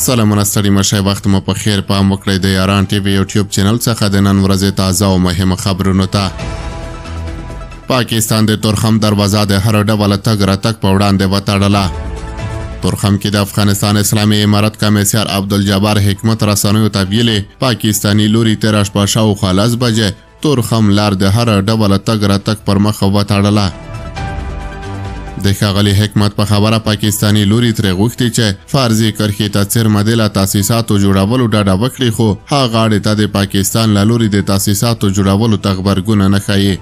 سلامونه ستړي مه شئ، وخت مو په خیر. پام وکړئ د یاران ټي وي یوټیوب چینل څخه د نن ورځې تازه او مهمو خبرونو ته. پاکستان د تورخم دروازه د هر ډول تګ راتګ په وړاندې وتړله. تورخم کې د افغانستان اسلامي امارت کمیسیار عبدالجبار حکمت رسنیو ته ویلي، پاکستاني لوري تېره شپه شاوخوا 10 بجې تورخم لار د هر ډول تګ راتګ پر مخ وتړله. د ښاغلي حکمت په خبره پاکستاني لوري ترې غوښتي چې فرضي کرښې ته څېرمه دې له تاسیساتو جوړولو ډډه وکړي، خو هغه غاړې ته د پاکستان له لوري د تاسیساتو جوړولو ته غبرګونه نه ښيي.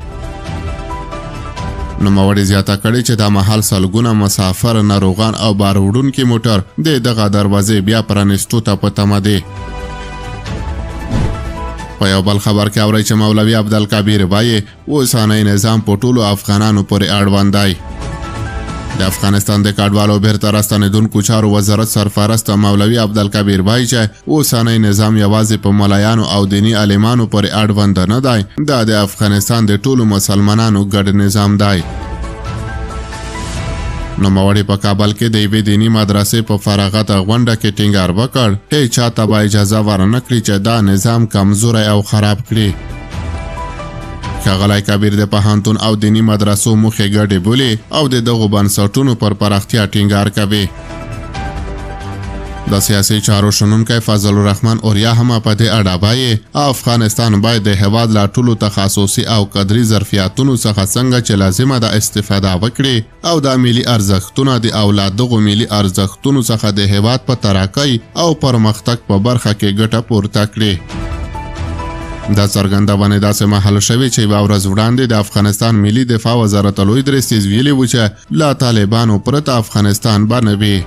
نوموړي زیاته کړې چې دا مهال سلګونه مسافر، ناروغان او بار وړونکي موټر د دغه دروازې بیا پرانیستو ته په تمه دي. په یو بل خبر کې اورئ چې مولوي عبدالکبیر وایي اوسنی نظام په ټولو افغانانو پورې اړوند دی. د افغانستان د کډوالو بیرته راستنېدونکو چارو وزارت سرپرست مولوي عبدالکبیر وایي چې اوسنی نظام یوازې په ملایانو او دیني عالمانو پورې اړوند نه دی، دا د افغانستان د ټولو مسلمانانو ګډ نظام دی. نوموړي په کابل کې د یوې دیني مدرسې په فراغت غونډه کې ټینګار وکړ، هیچا ته به اجازه ورنه کړي چې دا نظام کمزوری او خراب کړي. ښاغلی کبیر د پوهنتون او دیني مدرسو موخې ګډې بولي او د دغو بنسټونو پر پراختیا ټینګار کوي. د سیاسي چارو شنونکی فضل الرحمن اوریا هم په دې اړه وایي، افغانستان باید د هېواد له ټولو تخصصي او کدري ظرفیتونو څخه څنګه چې لازمه ده استفاده وکړي او دا ملي ارزښتونه د او له دغو ملي ارزښتونو څخه د هېواد په ترقۍ او پرمختګ په برخه کې ګټه پورته کړي. دا څرګندونې داسې مهال شوې چې یوه ورځ وړاندې د افغانستان ملي دفاع وزارت لوی درستیز ویلي و چې له طالبانو پرته افغانستان به نه وي.